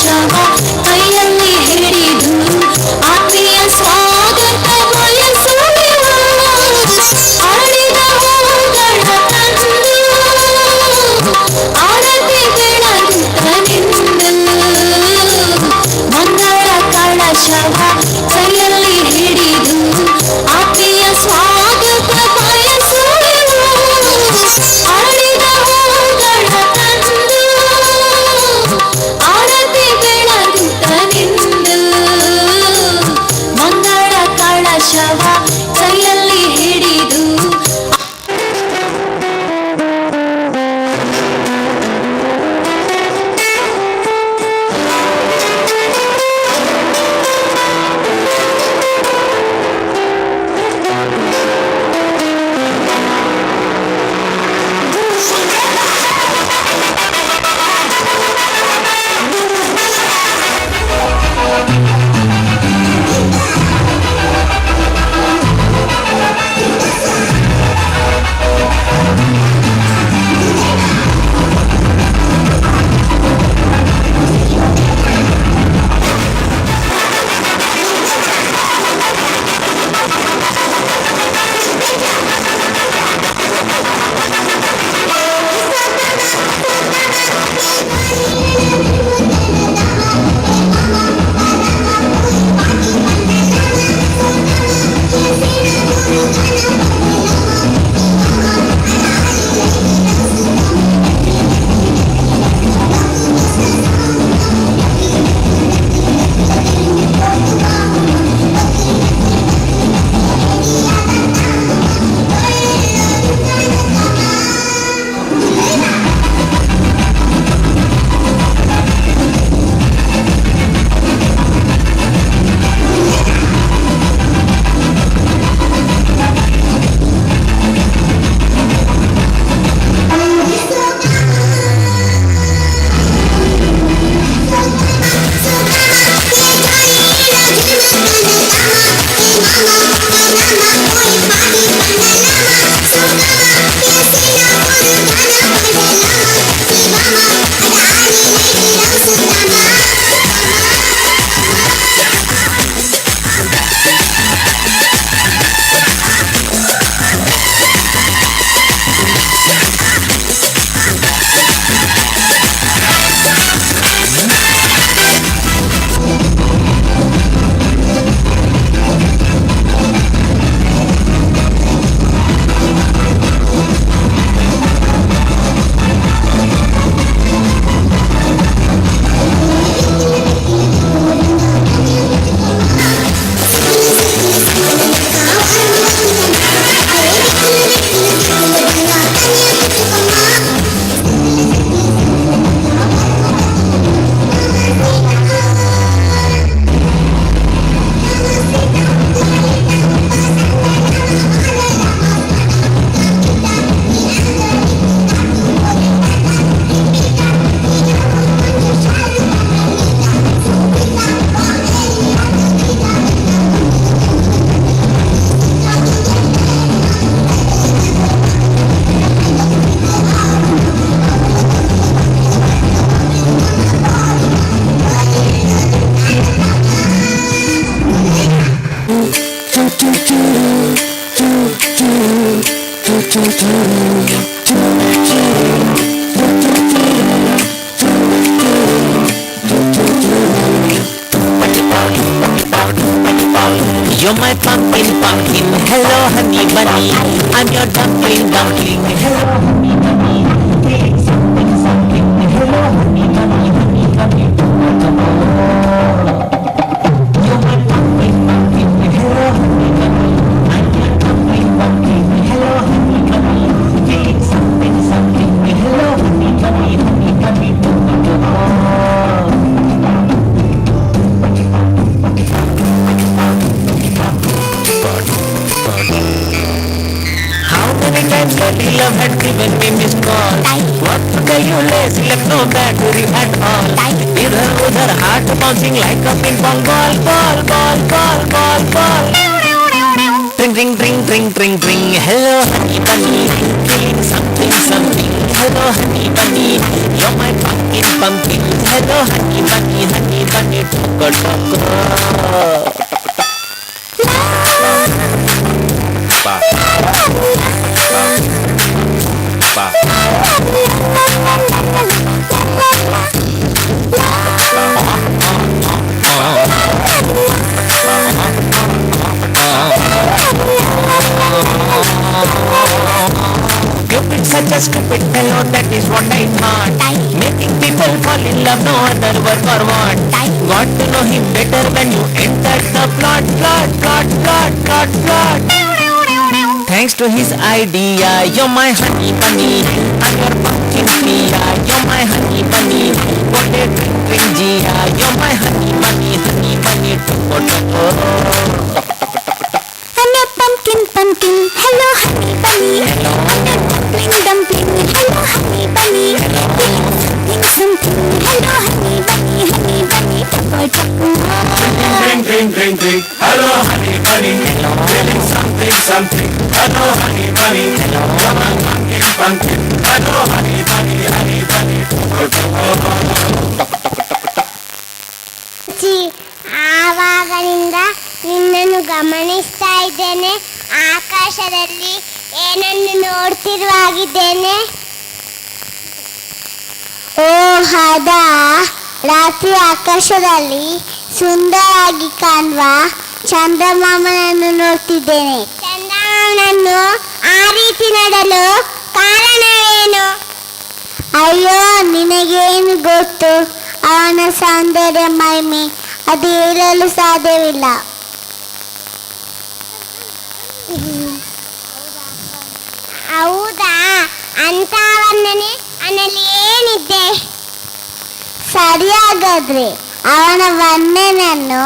ಕಳಶವ ಕೈಯಲ್ಲಿ ಹಿಡಿದು ಆತ್ಮೀಯ ಸ್ವಾಗತ ಬಯಸುವೆವು. ಅರಳಿದ ಹೂಗಳ ತಂದು ಆರತಿ ಬೆಳಗುತ್ತ ನಿಂದು, ಮಂಗಳ ಕಳಶವ ಕೈಯಲ್ಲಿ ಹಿಡಿದು ಆತ್ಮೀಯ ಸ್ವಾಗತ ಬಯಸುವೆವು. ಅರಳಿದ ಹೂಗಳ ತಂದು ಆರತಿ ಬೆಳಗುತ್ತ ನಿಂದು, ಮಂಗಳ ಕಳಶವ ಕೈಯಲ್ಲಿ ಹಿಡಿದು. You're my pumpkin, pumpkin. Hello, honey bunny. I'm your dumpling, dumpling. Hello, honey bunny. Feeling something, something. Hello, honey bunny, honey bunny. Come on. You're my pumpkin, pumpkin. Hello, honey bunny. I'm your dumpling, dumpling. Hello, honey bunny. Feeling something, something. Hello, honey bunny, honey bunny. Come on. How many times lately love had given me missed call? What the you lazy, left no battery at all. इधर उधर heart bouncing like a ping pong ball, ball, ball, ball, ball, ball. Ring, ring, ring, ring, ring, ring. Hello, honey bunny. Feeling something, something. Hello, honey bunny. You're my pumpkin, pumpkin. Hello honey bunny, honey bunny, toko toko. Pa. Pa. Pa. Cupid, such a stupid fellow, that is what I thought. Making people fall in love, no other work or want. Got to know him better when you enter the plot, plot, plot, plot, plot, plot. Thanks to his idea, you're my honey bunny. I'm your pumpkin pia. You're my honey bunny. What a drink, drink, gia. You're my honey bunny, honey bunny, toko toko. I'm your pumpkin, pumpkin. Hello, honey bunny. I'm your dumpling, dumpling. Hello, honey bunny. Feeling something, something. Hello, honey bunny, honey bunny. Toko toko. Ring, ring, ring, ring. Hello, honey bunny. Feeling something, something. Hello, honey bunny. Come on, pumpkin, pumpkin. Hello, honey bunny, honey bunny. Toko, toko. ಅಜ್ಜಿ, ಆವಾಗನಿಂದ ನಿನ್ನನ್ನು ಗಮನಿಸ್ತಾ ಇದ್ದೇನೆ. ಆಕಾಶದಲ್ಲಿ ಏನನ್ನು ನೋಡ್ತಿರುವಾಗಿದ್ದೇನೆ? ಓ, ಹೌದಾ? ರಾತ್ರಿ ಆಕಾಶದಲ್ಲಿ ಸುಂದರವಾಗಿ ಕಾಣುವ ಚಂದಮಾಮನನ್ನು ನೋಡ್ತಿದ್ದೇನೆ. ಚಂದಮಾಮನನ್ನು ಆ ರೀತಿ ನೋಡಲು ಕಾರಣವೇನು? ಅಯ್ಯೋ, ನಿನಗೇನು ಗೊತ್ತು ಅವನ ಸೌಂದರ್ಯ ಮಹಿಮೆ? ಅದು ಹೇಳಲು ಸಾಧ್ಯವಿಲ್ಲ. ಹೌದಾ? ಅಂತ ವರ್ಣನೆ ಅವನಲ್ಲಿ ಏನಿದೆ? ಸರಿಯಾಗಾದ್ರೆ ಅವನ ವರ್ಣನೆಯನ್ನು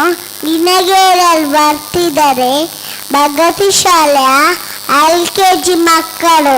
ನಿನಗೆ ಹೇಳಲು ಬರ್ತಿದ್ದಾರೆ ಪ್ರಗತಿ ಶಾಲೆಯ ಎಲ್ಕೆಜಿ ಮಕ್ಕಳು.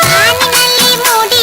ಬಾನಿನಲ್ಲಿ ಮೂಡಿ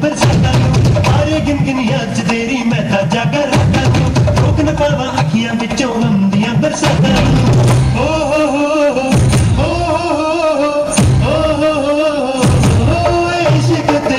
बरसातां नूं, तारे गिन गिन याद च तेरी मैं तां जागा रातां नूं, रोक न पावां अखियां विचों गम दियां बरसातां नूं। ओ हो हो हो हो हो हो हो हो हो इश्क तेरा।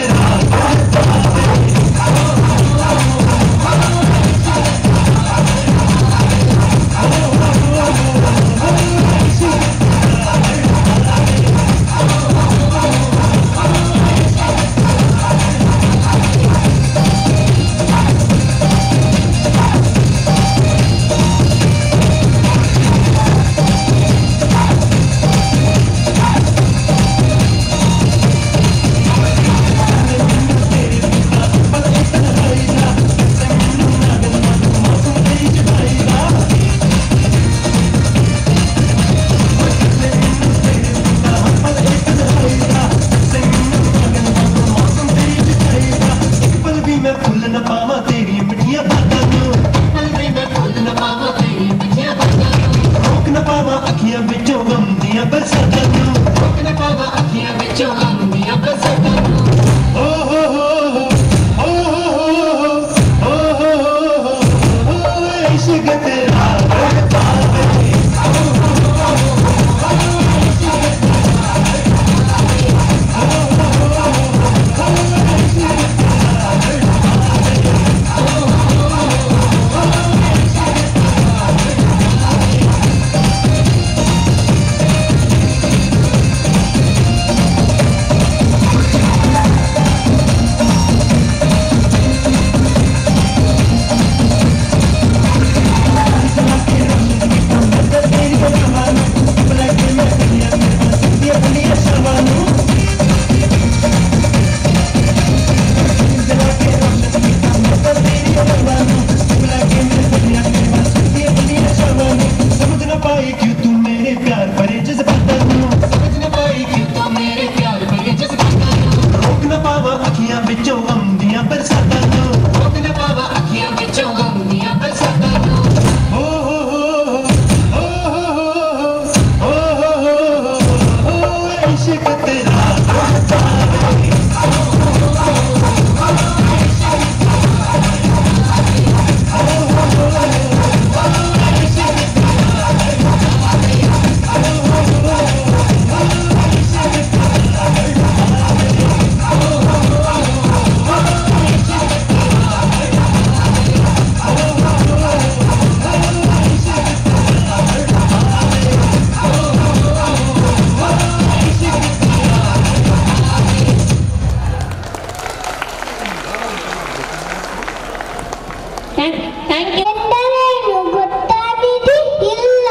ಎಂದರೇನು ಗೊತ್ತಾಗಿದೆ ಇಲ್ಲ.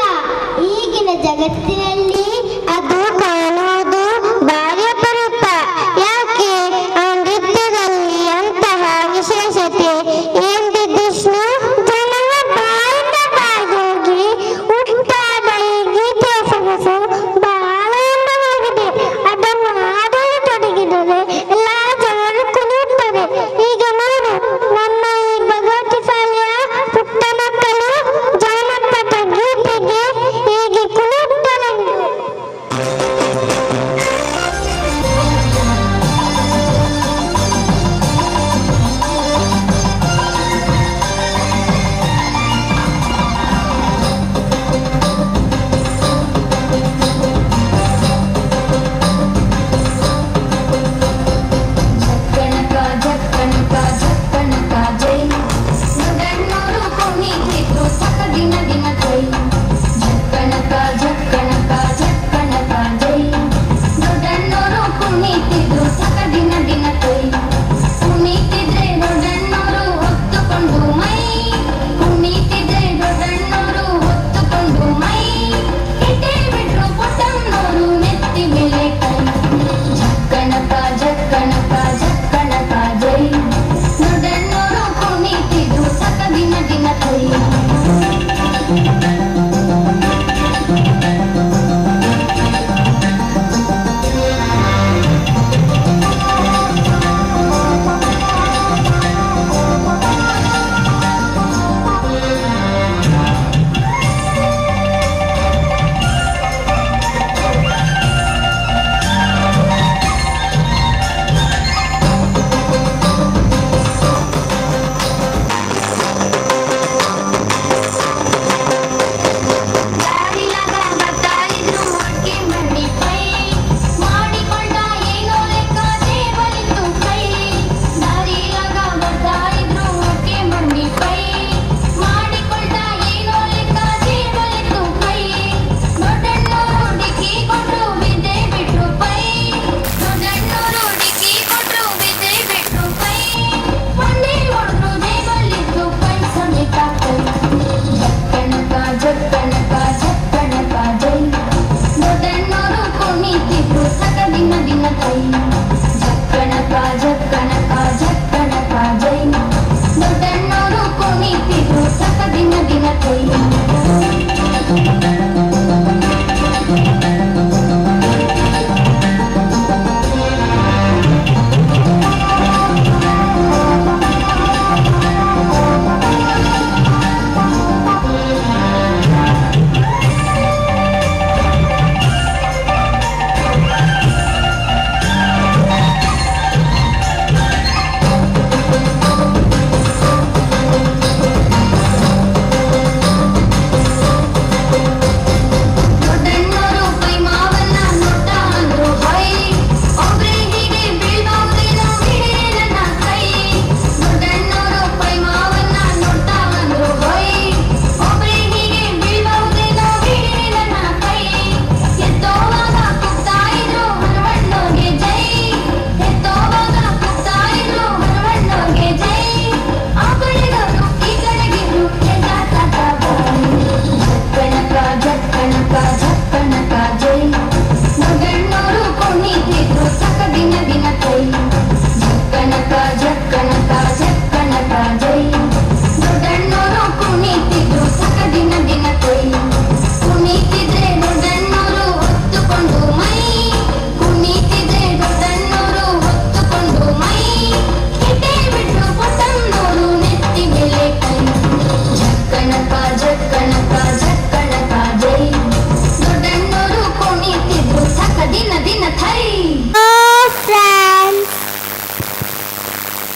ಈಗಿನ ಜಗತ್ತಿನಲ್ಲಿ ಅದು ಕಾಣುವುದು ಭಾರಿ ಅಪರೂಪ. ಯಾಕೆ ಆ ನೃತ್ಯದಲ್ಲಿ ಅಂತಹ ವಿಶೇಷತೆ ಎಂದಿದ್ದಿಷ್ಣು ಜನರ ಬಾಯಿಂದ ಬಾಯಿಗೆ ಹುಟ್ಟಾದ ಈ ಗೀತೆಯ ಸೊಗಸು ಬಹಳ ಅಂದವಾಗಿದೆ. ಅದನ್ನು ಹಾಡಲು ತೊಡಗಿದರೆ ಎಲ್ಲ ಜನರು ಕುಣಿಯುತ್ತಾರೆ. ಈಗ ನೋಡು, ನಮ್ಮ ಈ ಭಗವತಿ ಶಾಲೆಯ ಪುಟ್ಟ ಮಕ್ಕಳು ಜಾನಪದ ಗೀತೆಗೆ ಹೇಗೆ ಕುಣಿಯುತ್ತಾರೆ.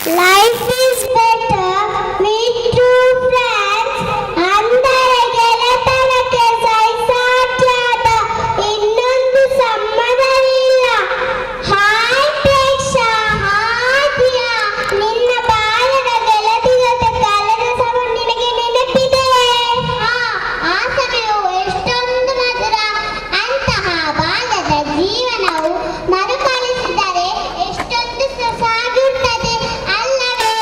Life is better with true friends. ಅಂದರೆ ಗೆಳೆತನಕ್ಕೆ ಸರಿಸಾಟಿಯಾದ ಇನ್ನೊಂದು ಸಂಬಂಧವಿಲ್ಲ. Hi Preksha, hi Diya. ನಿನ್ನ ಬಾಲ್ಯದ ಗೆಳತಿ ಜೊತೆ ಕಳೆದ ಸಮಯ ನಿನಗೆ ನೆನಪಿದೆಯೇ? ಆ ಸಮಯವು ಎಷ್ಟೊಂದು ಮಧುರ. ಅಂತಹ ಬಾಲ್ಯದ ಜೀವನವು ಮರುಕಳಿಸಿದರೆ ಎಷ್ಟೊಂದು ಸೊಗಸಾಗಿರುತ್ತದೆ, ಅಲ್ಲವೇ?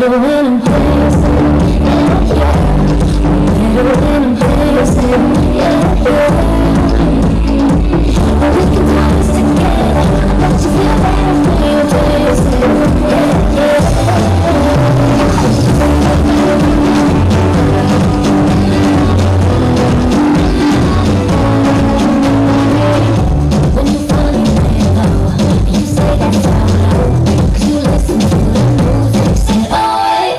Better when I'm dancing, yeah, yeah. Better when I'm dancing, yeah, yeah. We can do this together. I bet you feel better when you're dancing, yeah, yeah. When you finally let go, you say that's all. 'Cause you listen to the music, say alright.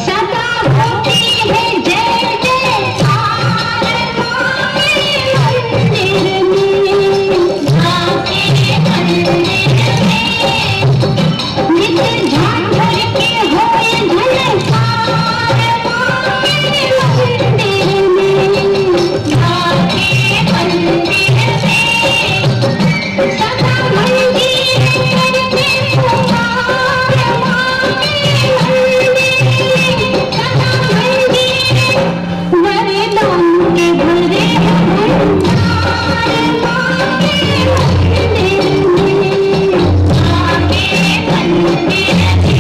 सदा होती है जय जयकार माँ के मंदिर में, माँ के मंदिर में। नित झांझर के होए झलकार माँ के मंदिर में, माँ के मंदिर में। सदा मंदिर करते पुकार माँ के मंदिर में, सदा मंदिर वरदान के भरे भंडार माँ के मंदिर में, माँ के मंदिर में।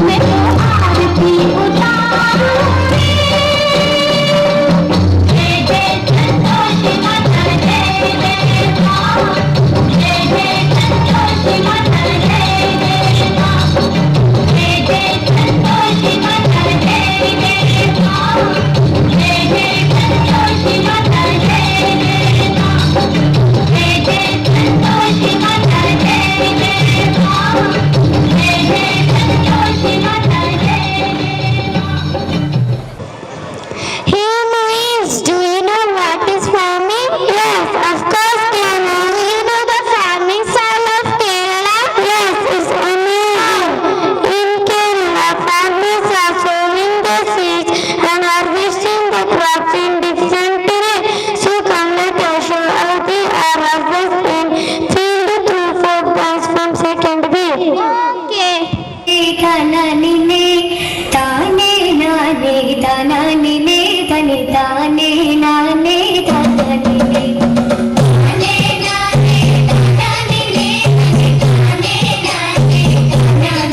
मैं तो आरती उतारूं। जय जय संतोषी माता, जय जय माँ। जय जय संतोषी माता, जय जय माँ। जय जय संतोषी माता, जय जय माँ। जय जय संतोषी माता, जय जय माँ। जय जय संतोषी माता, जय जय माँ। जय जय संतोषी माता, जय जय माँ। Hey Louise, do you know what is farming? Yes, of course I know. You know the farming style of Kerala? Yes, it's amazing. In Kerala, farmers are sowing the seeds and harvesting the crops in different terrain. So come let us show how they are harvest in field through folk dance from second B. Okay. ತಾನೇ ತಾನೇ ನಾನೇ ತಾನೇ ತನೆ ತಾನೇ ನಾನೇ ತಾನೇ ತಾನೇ ನಾನೇ ತಾನೇ ತನೆ ತಾನೇ ನಾನೇ ತಾನೇ ತಾನೇ ನಾನೇ ತಾನೇ ತನೆ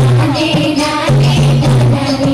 ತಾನೇ ನಾನೇ ತಾನೇ.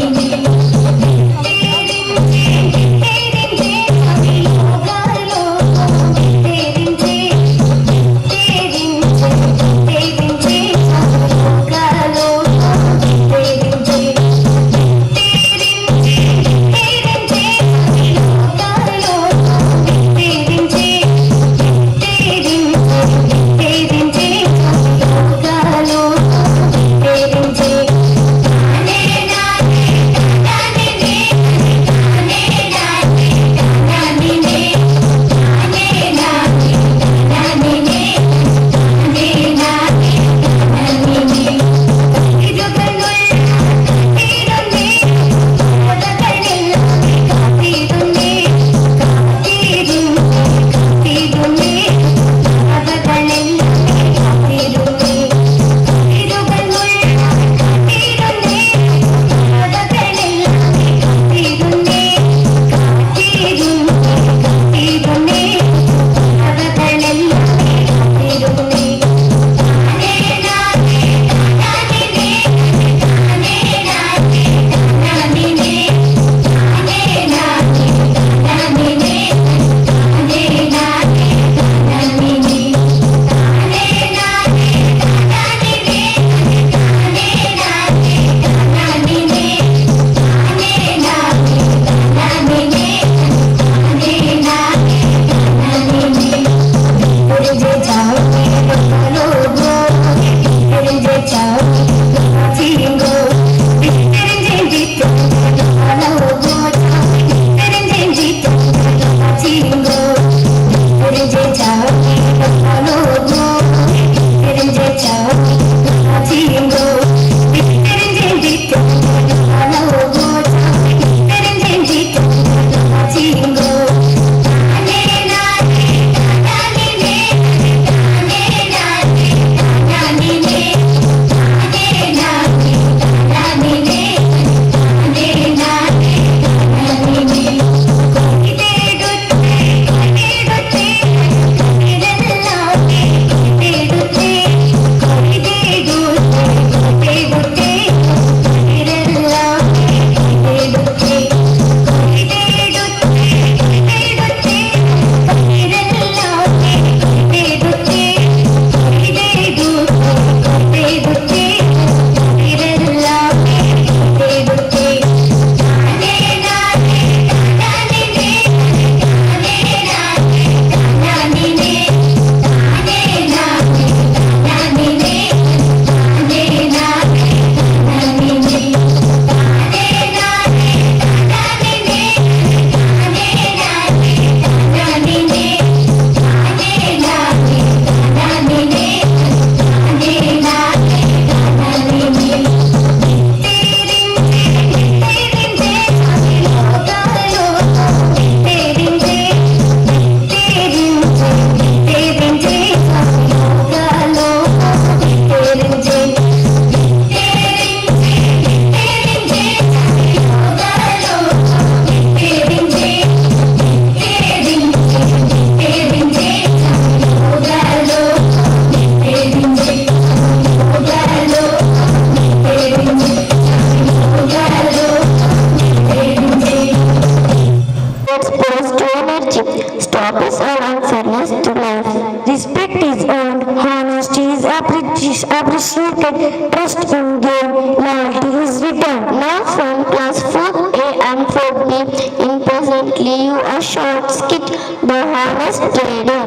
respect, trust and gain loyalty is return. Now from class 4A and 4B, in presently you a short skit, The Honest Trader.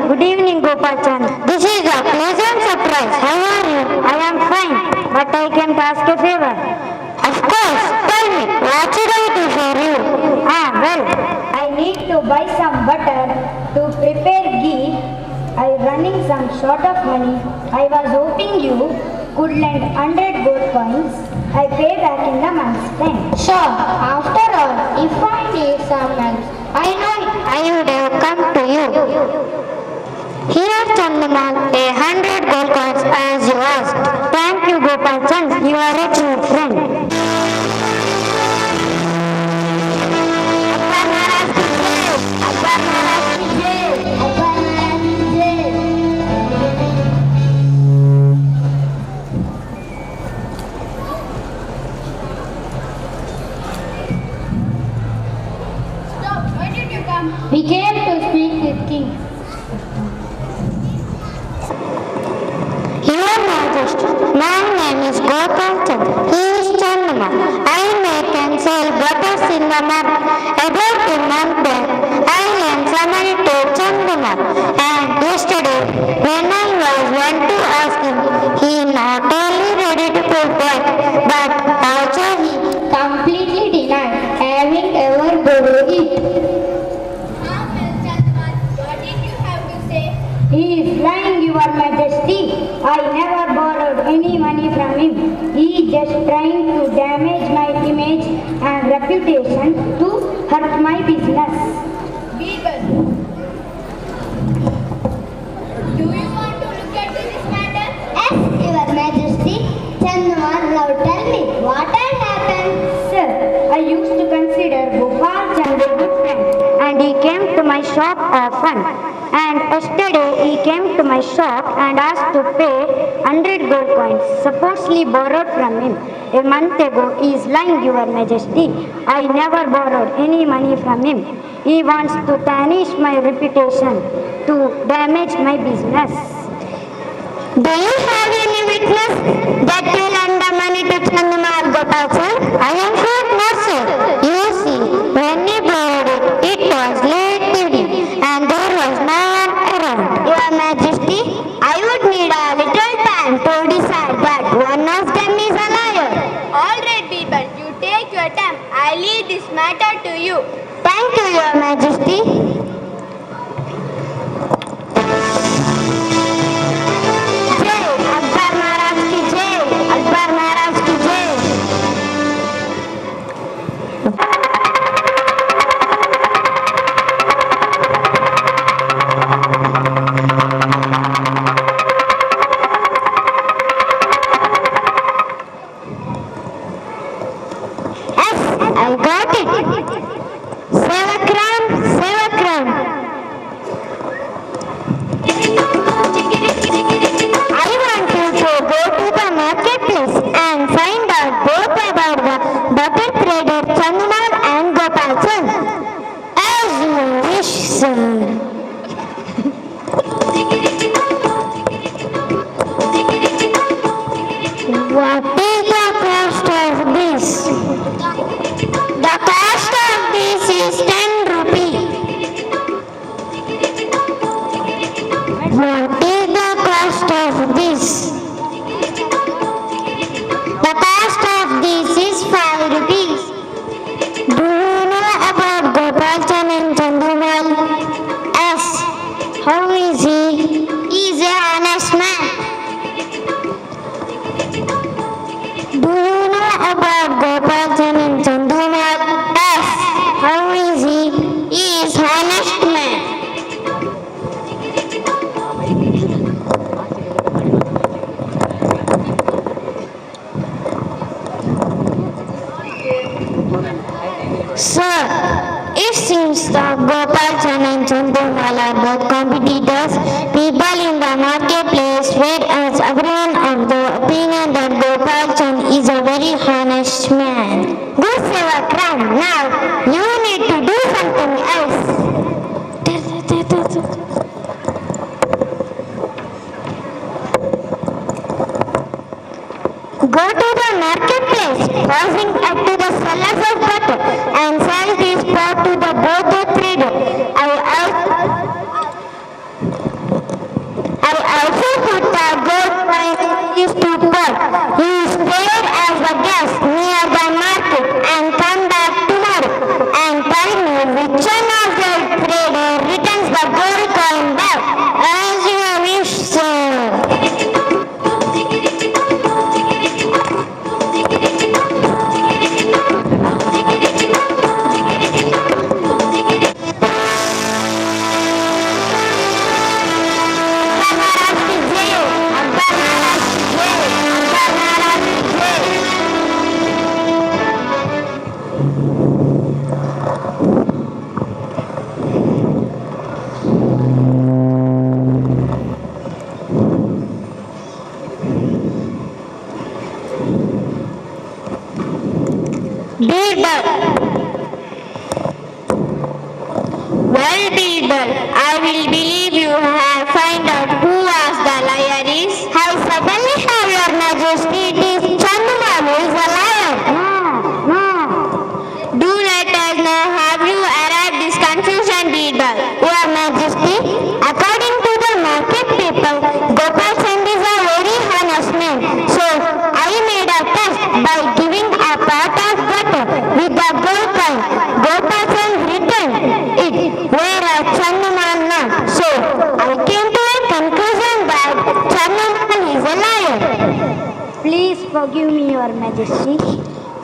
Good evening, Gopal Chand. This is a pleasant surprise. How are you? I am fine, but I came to ask a favor. Of course. Tell me, what should I do for you? Well, I need to buy some butter to prepare ghee. I running some short of money. I was hoping you could lend 100 gold coins. I pay back in the month's time. Sure. After all, if I need some help, I know I would have come to you. Here, Chandumal, 100 gold coins as you asked. Thank you, Gopal Chand. You are a true friend. Akbar Maharaj ki jai! Akbar Maharaj ki jai! Akbar Maharaj ki jai! Stop! Why did you come? We came to speak with King. Your Majesty, my name is Gopal Chand. He is Chandumal. I make and sell butters in the market. About a month back, I lent some money to Chandumal. And yesterday, when I was went to ask him, he not only ready to pay back, but also he Completely denied having ever borrowed it. Ah, well, Chandumal, what did you have to say? He is lying, Your Majesty. I never borrowed any money from him. He is just trying to damage my image and reputation to hurt my business. Birbal, do you want to look at this matter? Yes, Your Majesty. Chandumal, now tell me what had happened. Sir, I used to consider Gopal Chand a good friend, and he came to my shop often. And yesterday he came to my shop and asked to pay 100 gold coins, supposedly borrowed from him. A month ago, he is lying, Your Majesty. I never borrowed any money from him. He wants to tarnish my reputation, to damage my business. Do you have any witness that you lend the money to Chandumal, Gopal sir? I am sure not, sir. You see, when he borrowed it, it was late evening and there was no one around. Your Majesty, I would need a little time to decide that one of them is a liar. All right, Birbal, you take your time. I leave this matter to you. Thank you, Your Majesty. Jai Akbar Maharaj ki jai! Akbar Maharaj ki jai! Yes, I got it. Sevakram, Sevakram. I want you to go to the marketplace and find out both about the butter trader Chandumal and Gopal Chand. As you wish, sir. What is the cost of this? The cost of this is 10 rupees. What is the cost of this? The cost of this is 5 rupees. Do you know about Gopal Chand and Chandumal? Yes. How is he? He is a honest man. Do you know about Gopal Chand and Chandumal? Yes. How is he? He is honest man. Sir, it seems that Gopal Chand and Chandumal are both competitors. People in the marketplace were as everyone of the opinion that Gopal Chand is a very honest man. Good Sevakram, now you need to do something else. Go to the marketplace, passing up to the sellers of butter, and sell this pot to the both the trader. I also put the gold coin in to pot. He stayed as a guest near the market and come back tomorrow and tell me which one of the trader returns the gold coin back. As you wish, sir. Akbar Maharaj ki jai! Akbar Maharaj ki jai! Akbar Maharaj ki jai! Birbal. Well, Birbal, I will believe you have find out who was the liar is. I certainly have, Your Majesty. It is Chandumal who is a liar. Do let us know how you arrived this confusion, Birbal. Your Majesty, according to the market people, Gopal Chand is a very honest man. So I made a test by giving a pot of butter with the gold coin. Gopal Chand returned it, whereas Chandumal not. So I came to a conclusion that Chandumal is a liar. Please forgive me, Your Majesty.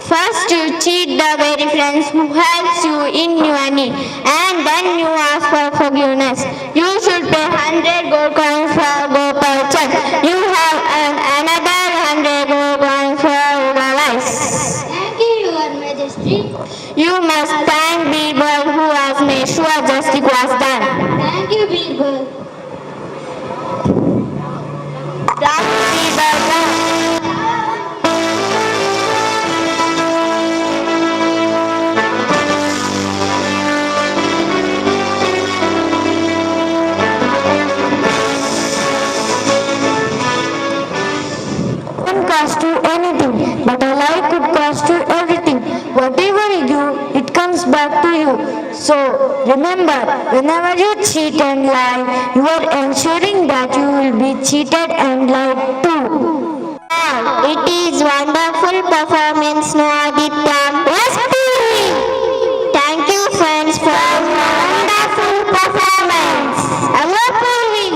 First you cheat the very friends who helps you in your need, and then you ask for forgiveness. You should pay 100 gold coins for Gopal Chand. You have earned another 100 gold coins for your lives. Thank you, Your Majesty. You must thank Birbal who has made sure justice was done. Thank you, Birbal. Thank Birbal. Can cost you anything, but a lie could cost you everything. Whatever you do, it comes back to you. So remember, whenever you cheat and lie, you are ensuring that you will be cheated and lied too. Wow, it is wonderful performance, Noaditya. Yes, Puri. Thank you, friends, for wonderful performance. Hello, Purvi.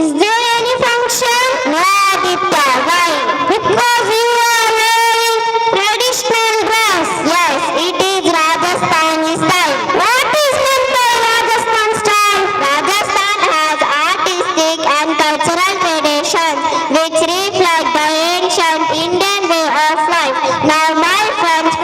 Is there any function? Noaditya, why? Because you are wearing traditional dress. Yes, it is Rajasthani style. What is meant by Rajasthan style? Rajasthan has artistic and cultural traditions which reflect the ancient Indian way of life. Now, my friends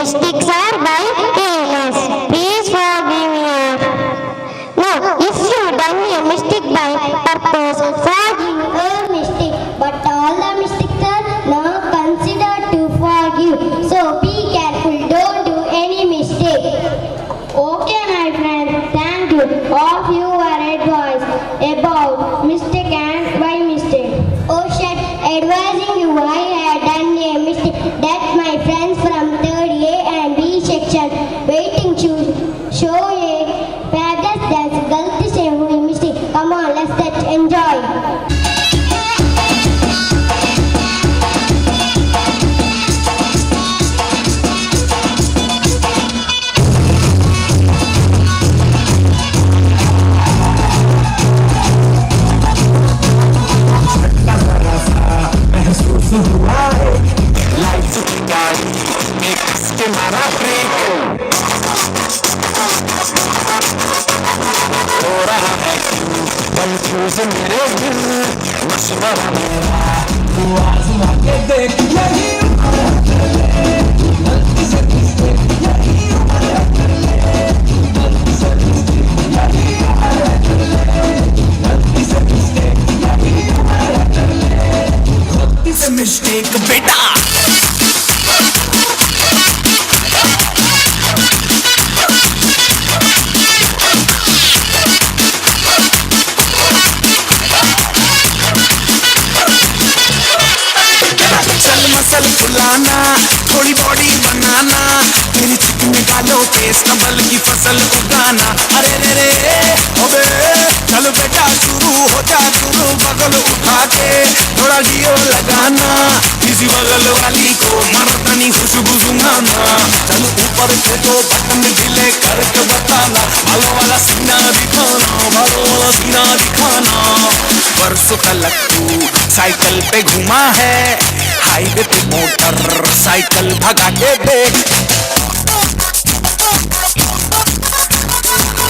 Mistakes are by careless. Please forgive me. No, if you done a mistake by purpose, forgive a mistake, but all the mistakes are not considered to forgive. So be careful, don't do any mistake. Okay, my friend, thank you. All of you are advised about mistake and why mistake. Oh shit, advising you I had done a mistake that my friends from third A and B section waiting to show a fabulous dance. Galti se hui mistake. Come on, let's enjoy. महसूस हुआ है life की गाड़ी में कस के मारा break हो रहा है क्यों कंफ्यूज मेरे दिल मशवरा मेरा तू आजमा के देख यही उम्र है कर ले गलती से मिस्टेक यही उम्र है कर ले गलती से मिस्टेक यही उम्र है कर ले गलती से मिस्टेक यही उम्र है कर ले गलती से मिस्टेक बेटा। चल मसल फुलाना थोड़ी बॉडी बनाना तेरी चिकने गालों पे संभल की फसल उगाना। अरे रे रे अबे चल बेटा शुरू हो जा शुरू बगल उठा के थोड़ा जियो लगाना किसी बगल वाली को मर्दानी खुशबू सुंघाना। चल ऊपर से तो बटन ढीले करके बताना बालों वाला सीना दिखाना बालों वाला सीना दिखाना। बरसों तलक तू साइकिल पे घुमा है हाईवे पे मोटर साइकिल भगा के देख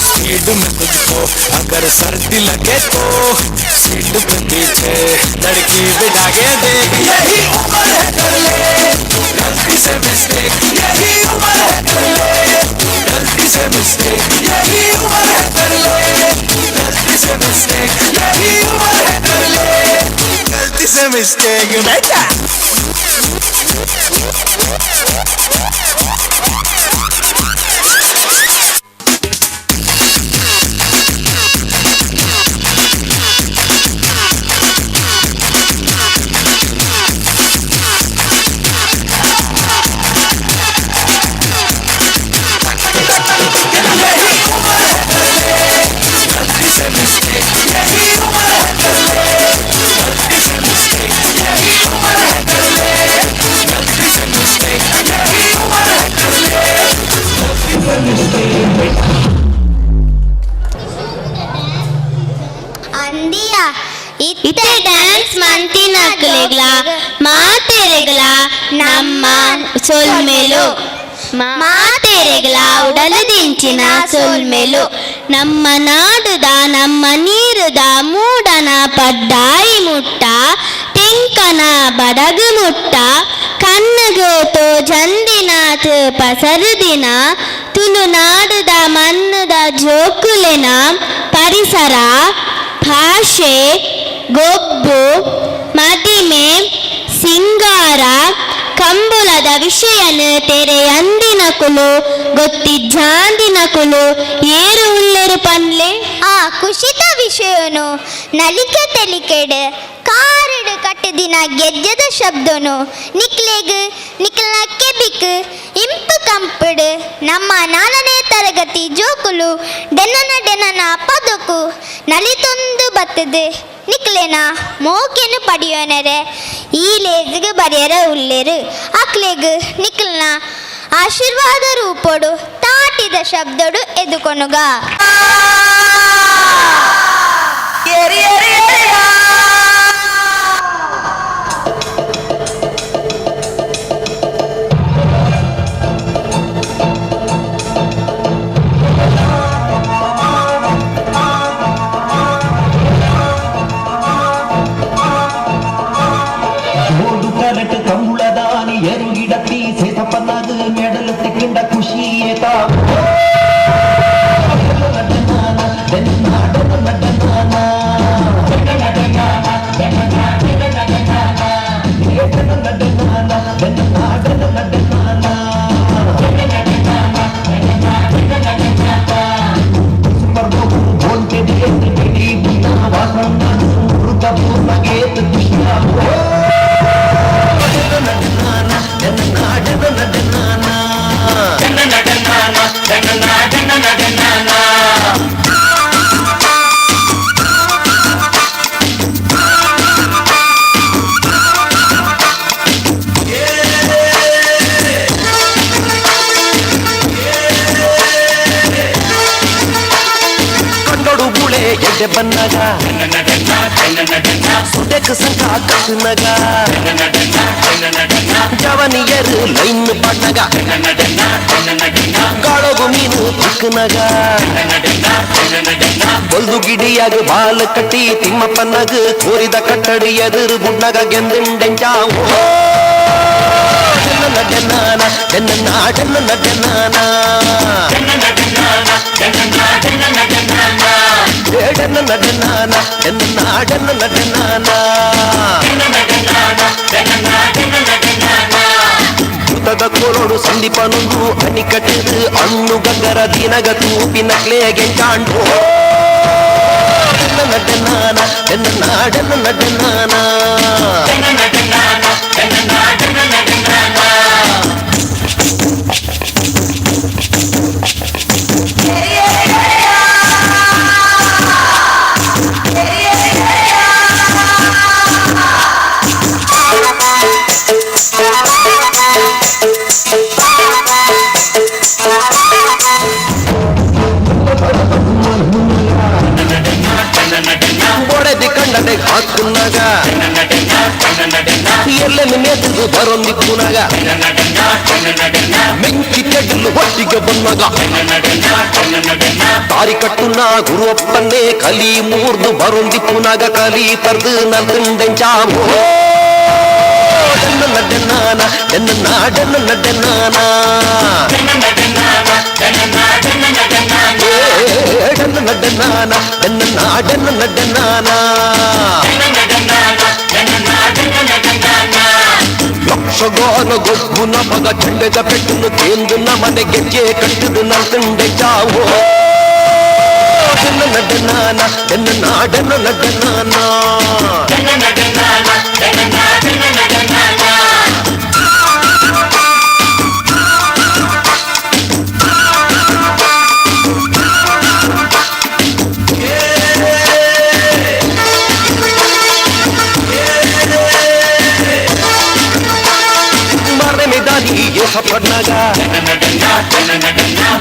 स्पीड में तुझको अगर सर्दी लगे तो सीट पे पीछे लड़की बिठा के देख। यही उम्र है कर ले गलती से मिस्टेक यही उम्र है कर ले गलती से मिस्टेक यही उम्र है कर ले गलती से मिस्टेक यही उम्र है कर ले गलती से मिस्टेक बेटा। ಅಂದಿಯ ಇತ್ತೆ ಡ್ಯಾನ್ಸ್ ಮಂತಿನಕ್ಲೆಗ್ಲ ಮಾತೆರೆಗ್ಲ ನಮ್ಮ ಸೊಲ್ಮೆಲು ಮಾತೆರೆಗ್ಲ ಉಡಲದಿಂಚಿನ ಸೊಲ್ಮೆಲು ನಮ್ಮ ನಾಡುದ ನಮ್ಮ ನೀರುದ ಮೂಡನ ಪಡ್ಡಾಯಿ ಮುಟ್ಟ ತೆಂಕನ ಬಡಗು ಮುಟ್ಟ ಕಣ್ಣಗು ತೋ ಜಂದಿನಾಥ್ ಪಸರುದಿನ ತುಳುನಾಡುದ ಮಣ್ಣುದ ಜೋಕುಲೆನ ಪರಿಸರ ಭಾಷೆ ಗೊಬ್ಬು ಮದಿಮೆ ಸಿಂಗಾರ ಕಂಬುಲದ ವಿಷಯನ ತೆರೆಯಂದಿನ ಕುಲು ಗೊತ್ತಿಜ್ಜಾಂದಿನ ಕುಲು ಏರು ಉಲ್ಲೆರು ಪನ್ಲೆ ಆ ಕುಶಿತ ವಿಷಯನು ನಲಿಕೆ ತೆಲಿಕೆಡ್ ಕಾರಡು ಕಟ್ಟದಿನ ಗೆಜ್ಜದ ಶಬ್ದನು ನಿಕ್ಲೆಗ್ ನಿಕ್ಲನ ಕೆಬಿಕ್ ಇಂಪು ಕಂಪಡು ನಮ್ಮ ನಾಲ್ಕನೇ ತರಗತಿ ಜೋಕುಲು ಡೆನ್ನನ ಡೆನ್ನನ ಪದಕು ನಲಿತೊಂದು ಬತ್ತದು ನಿಕ್ಲೆನ ಮೋಕೆನು ಪಡಿಯೋನರೆ ಈ ಲೇಜಿಗೆ ಬರೆಯರ ಉಲ್ಲೇರು ಅಕ್ಲೆಗ್ ನಿಕ್ಲನ ಆಶೀರ್ವಾದ ರೂಪೊಡು ತಾಟಿದ ಶಬ್ದಡು ಎದುಕೊನುಗ. ಜೋಡು ಕರೆಟ್ ಕಂಬುಳದಾನಿ ಎರುಗಿಡತಿ ಸೇತಪ್ಪನಾಗ ಮೆಡಲು. ಬನ್ನಾಗ ಸುಡೆಕ್ ಸಂಕ ಕಟ್ಟುನಗ ಜವನಿಯರು ಲೈನ್ ಪಾಟ್ನಗ ಗಾಳಗು ಮೀನು ಚಿಕ್ಕನಗ ಬೊಲ್ದು ಗಿಡಿಯಾಗ ಬಾಲ್ ಕಟ್ಟಿ ತಿಮ್ಮಪ್ಪನಗ ಕೋರಿದ ಕಟ್ಟಡಿ ಎದುರು ಬುಡ್ನಗ ಗೆಂದಿಂಡೆಂಚಾವು ನಡನಾನ ನಾಡನ್ನ ನಡನಾನ ಏಡನ್ನ ನಡನಾನ ನಾಡನ್ನ ನಡನಾನ ಭೂತದ ಕೋಲೋಡು ಸಂದೀಪನೊಂದು ಅಣಿಕಟ್ಟಿದು ಅಣ್ಣು ಗಗ್ಗರ ದಿನಗ ತೂಪಿನ ಕ್ಲೇಗೆ ಚಾಂಡು ನಡನಾನ ನಾಡನ್ನ ನಡನಾನ ಹಾಕುನಾಗ ಎಲ್ಲೆನ್ನು ನೇತದು ಬರೊಂದಿಕ್ಕುನಾಗ ಮೆಂಚಿ ತೆಡ್ಲು ಒಟ್ಟಿಗೆ ಬಂದಾಗ ತಾರಿ ಕಟ್ಟುನ ಗುರುವಪ್ಪನ್ನೇ ಕಲಿ ಮೂರ್ದು ಬರೊಂದಿಕ್ಕುನಾಗ ಕಲಿ ಪರ್ದು ನಲ್ದುಂಡೆಂಚಾವು ನಡನಾನ ನಾಡನ್ನ ನಡನಾನ ನಡನಾನ ನಾಡನ್ನ ನಡನಾನ ಯಕ್ಷಗಾನ ಗೊಬ್ಬುನ ಮಗ ಚಂಡದ ಪೆಟ್ಟುನು ಕೇಂದುನ ಮನೆ ಗೆಜ್ಜೆ ಕಟ್ಟುದು ನಲ್ತುಂಡೆ ಚಾವು ನಡನಾನ ನಾಡನ್ನ ನಡನಾನ ಕಟ್ನಾಗ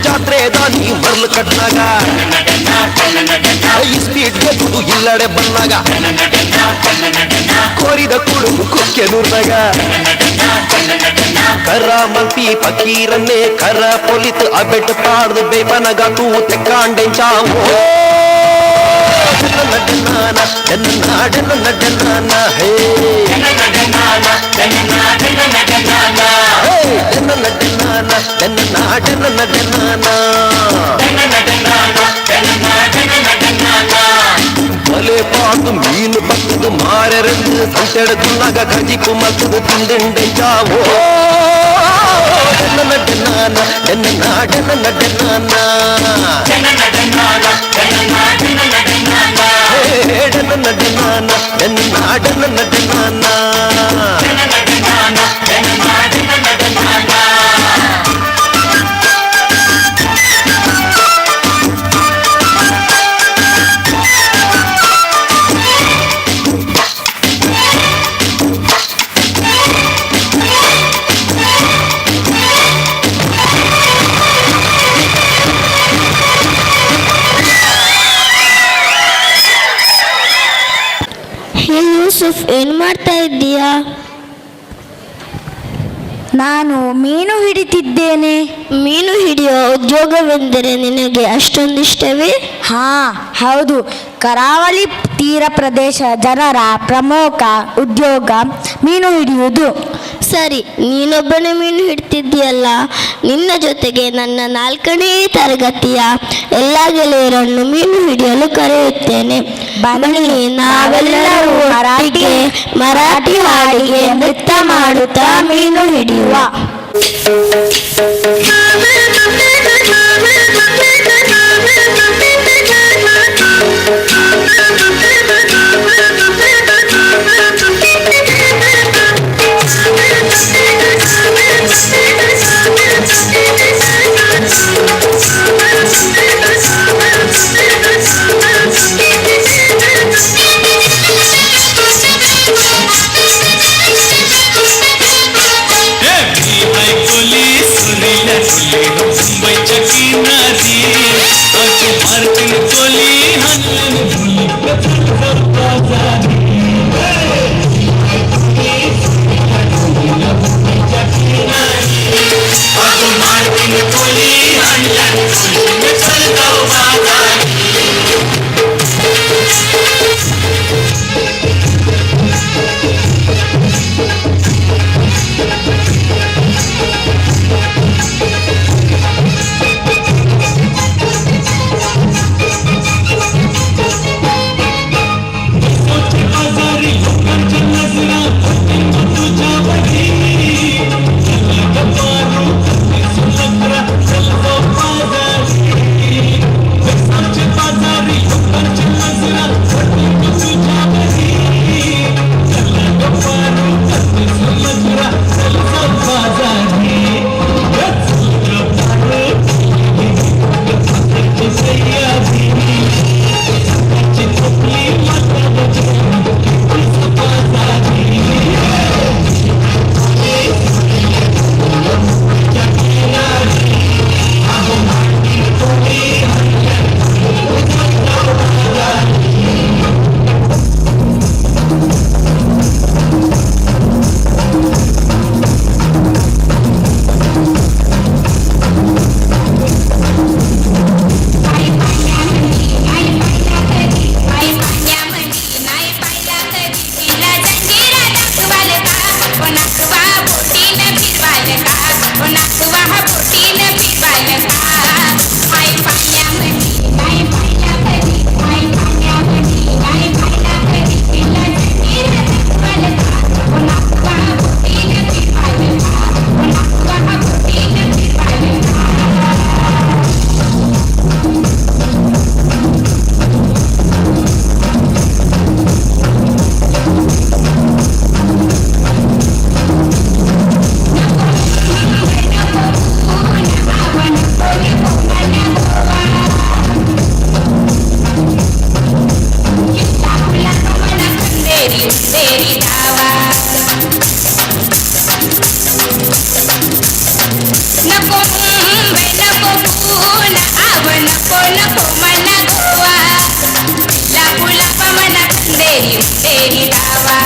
ಜಾತ್ರೆ ದಾನಿ ಮರ್ಲು ಕಟ್ನಾಗ ಈ ಸ್ಪೀಡ್ ಗೆದ್ದು ಇಲ್ಲಡೆ ಬಂದಾಗ ಕೋರಿದ ಕುಡುಗು ಕುಕ್ಕೆ ನೂರ್ನಾಗ ಕರ ಮಲ್ಪಿ ಪಕೀರನ್ನೇ ಕರ ಪೊಲಿತ್ ಅಬೆಟ್ ಪಾಡ್ದು ಬೇಪನಗ ತೂ ತೆಕ್ಕಾಂಡೆ ಚಾವು ನಡನಾನ ನಾಡನ್ನ ನಡನಾನ ಹೇ ಬಲೆ ಪಾತು ಮೀನು ಬತ್ತದು ಮಾರೆರೆಂದು ಸಂತೆಡದುನ್ನಾಗ ಕಜಿಪು ಮತ್ತದು ತಿಂದಿಂಡೆ ಚಾವೋ ನಡನಾನ ನಾಡನ ನಡನಾನ ನಡನಾನ ನಾಡನ ನಡನಾನ ಹೇ ಯೂಸುಫ್, ಏನು ಮಾಡ್ತಾ ಇದ್ದೀಯಾ? ನಾನು ಮೀನು ಹಿಡಿತಿದ್ದೇನೆ. ಮೀನು ಹಿಡಿಯುವ ಉದ್ಯೋಗವೆಂದರೆ ನಿನಗೆ ಅಷ್ಟೊಂದಿಷ್ಟವೇ? ಹಾ ಹೌದು, ಕರಾವಳಿ ತೀರ ಪ್ರದೇಶ ಜನರ ಪ್ರಮುಖ ಉದ್ಯೋಗ ಮೀನು ಹಿಡಿಯುವುದು. ಸರಿ, ನೀನೊಬ್ಬನೇ ಮೀನು ಹಿಡ್ತಿದ್ದೀಯಲ್ಲ, ನಿನ್ನ ಜೊತೆಗೆ ನನ್ನ 4ನೇ ತರಗತಿಯ ಎಲ್ಲ ಗೆಳೆಯರನ್ನು ಮೀನು ಹಿಡಿಯಲು ಕರೆಯುತ್ತೇನೆ. ಬನ್ನಿ, ನಾವೆಲ್ಲರೂ ಒಟ್ಟಿಗೆ ಮರಾಠಿ ಹಾಡಿಗೆ ನೃತ್ಯ ಮಾಡುತ್ತಾ ಮೀನು ಹಿಡಿಯುವ. ए मी ऐकली सुरीला डोली मुंबईच्या किनारी, अगं मारतील गोली हाणल्याने भुली अगं मारतील गोली हाणल्याने भुली चल जाऊ बाजारी. बाजारी लोकांच्या नजरा तुझ्यावरी, चल गं पारू सुलकरा चल जाऊ बाजारी. वेसावच्या बाजारी लोकांच्या नजरा तुझ्यावरी, चल गं पारू सुलकरा चल जाऊ बाजारी. चल गं पारू सय्याजी टोपली नाही पाहिला कधी तिला जंजिरा दाखवाल का? ओ नाकवा बोटीनं फिरवाल का? ओ नाकवा बोटीनं फिरवाल का? आई पाण्यामध्ये नाही पाहिला कधी, आई पाण्यामध्ये नाही पाहिला कधी तिला जंजिरा दाखवाल का? ओ नाकवा बोटीनं फिरवाल का? ओ नाकवा बोटीनं फिरवाल का? खंदेरी उंदेरी दावा, नको मुंबई नको पुणा, आव नको नको मना गोवा, पिल्ला पुलापा मना खंदेरी उंदेरी दावा.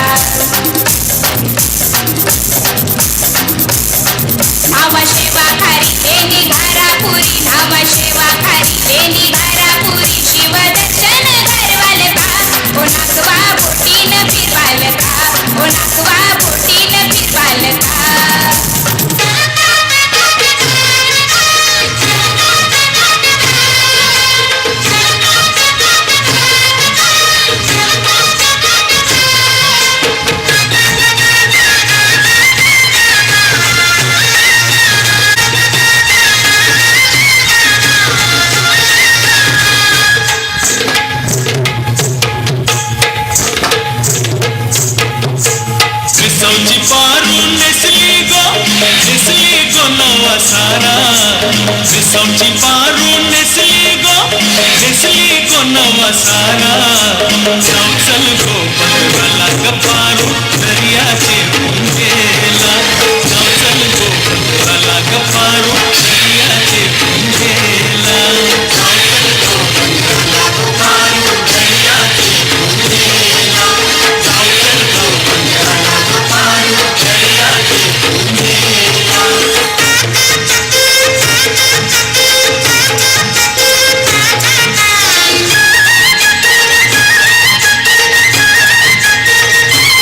नावा शेवा खारी लेणी घारापुरी, नावा शेवा खारी लेणी घारापुरी, शिव दर्शन घरवाल का? ओ नाकवा बोटीनं फिरवाल का? ओ नाकवा बोटीनं फिरवाल का? विसवची पारू नेसली गो, नेसली गो नवा सारा. विसवची पारू नेसली गो, नेसली गो नवा सारा. जाऊ चल गो बंदराला ग पारू दर्याचे पुंजेला. जाऊ चल गो बंदराला ग पारू दर्याचे पुंजेला. जाऊ चल गो बंदराला ग पारू दर्याचे पुंजेला. जाऊ चल गो बंदराला ग पारू दर्याचे पुंजेला.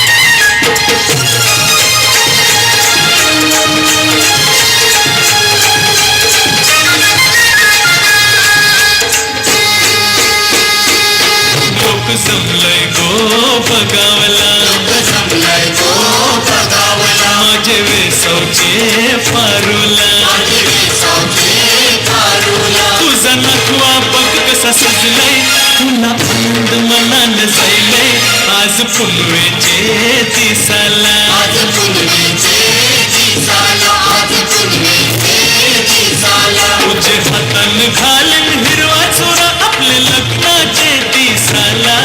Thank you. वेसवचे पारुला. तुझा नखवा बघ कसा सजलाय, तुला आनंद मनान जायलय, आज पुनवेचे दिसाला. तुझे हातान घालून हिरवा चोरा आपले लग्नाचे दिसाला.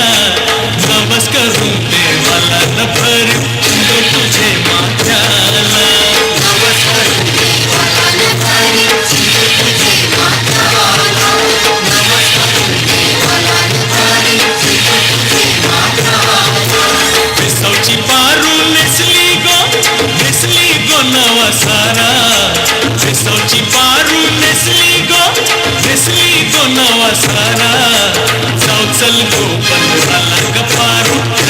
नवस करून देवाला न भर तुझे माथ्याला. वेसवची पारू नेसली गो, नेसली गो नवा सारा. वेसवची पारू नेसली गो, नेसली गो नवा सारा. जाऊ चल गो बनवाला ग पारू.